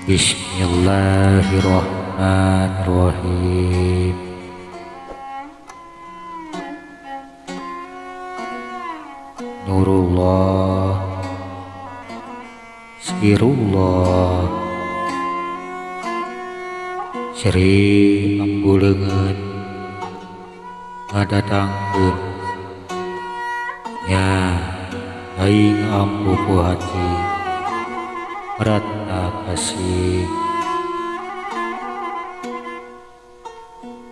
Bismillahirrahmanirrahim. Nurullah Sirullah Sri Ambu Leungeun ngadatangkeun nya aing ambu Haji Ratna Kasih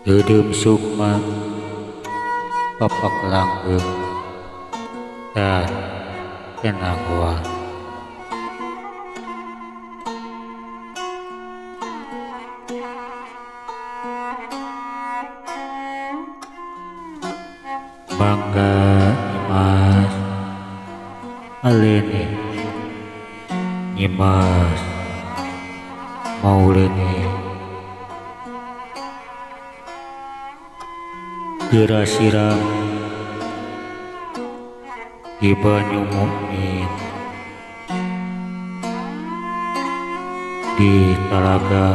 Deudeup sukma papak langgeng dan kenangguan. Mangga Nyimas Alene Nyimas Maulene Geura siram di banyu mukmin di talaga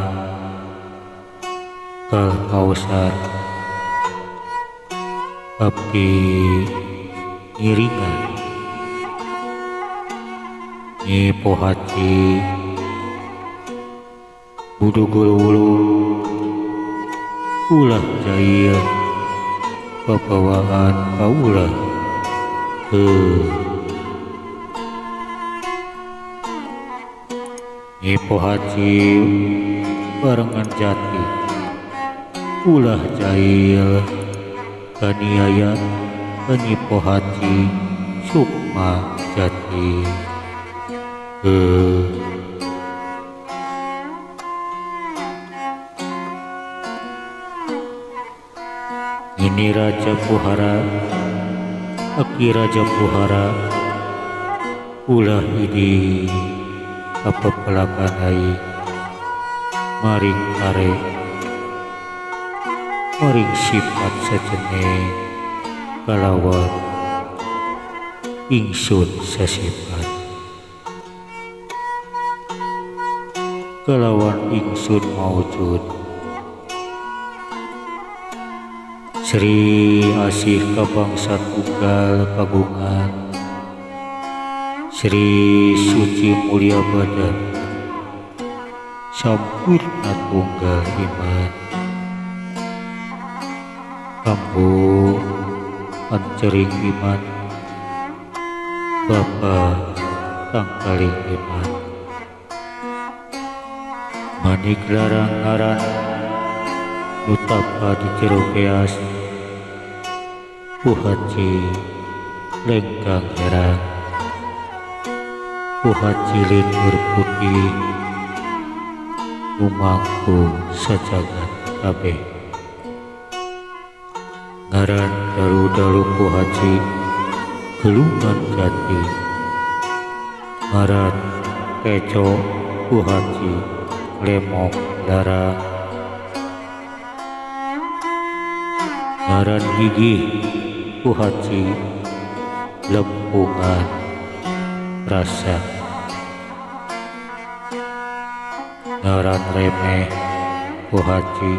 Kal Kausar abdi ngiringan Nyi Pohaci budugul wulu ulah jahil babawaan kaulah Nyi Pohaci barengan jati ulah jahil kaniaya Nyi Pohaci sukma jati. Ini Raja Puhara Aki Raja Puhara ulah ini apa pelakan aing maring are maring sifat sejene kalawan ingsun sesifat kalawan ingsun maujud. Sri asih kabangsa tunggal kagungan Sri suci mulia badan sampurna tunggal iman kambu ancering iman bapa tangkaling iman manik larang ngaran nutapa di jero beas Puhaci lengkang herang Puhaci linur putih numangku sajagat kabeh ngaran dalu-dalu Puhaci gelungan jati ngaran keco Puhaci lemok larang ngaran gigih Puhaci lempungan rasa ngaran remeh Puhaci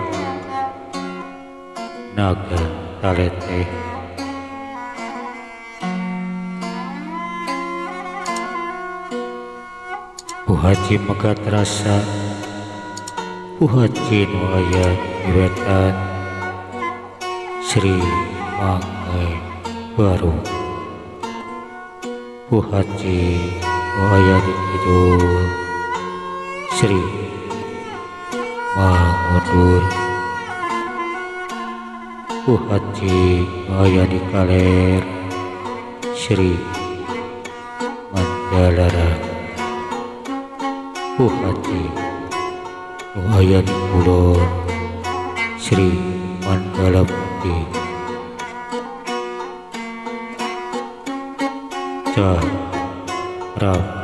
naga talete. Puhaci megat rasa Puhaci nu aya di wetan Sri Mangai Baru Puhaci nu aya di kidul Sri Mangundur Puhaci nu aya di kaler Sri Mandalara Puhaci nu aya di kulon Sri Mandala Putih. Cah rap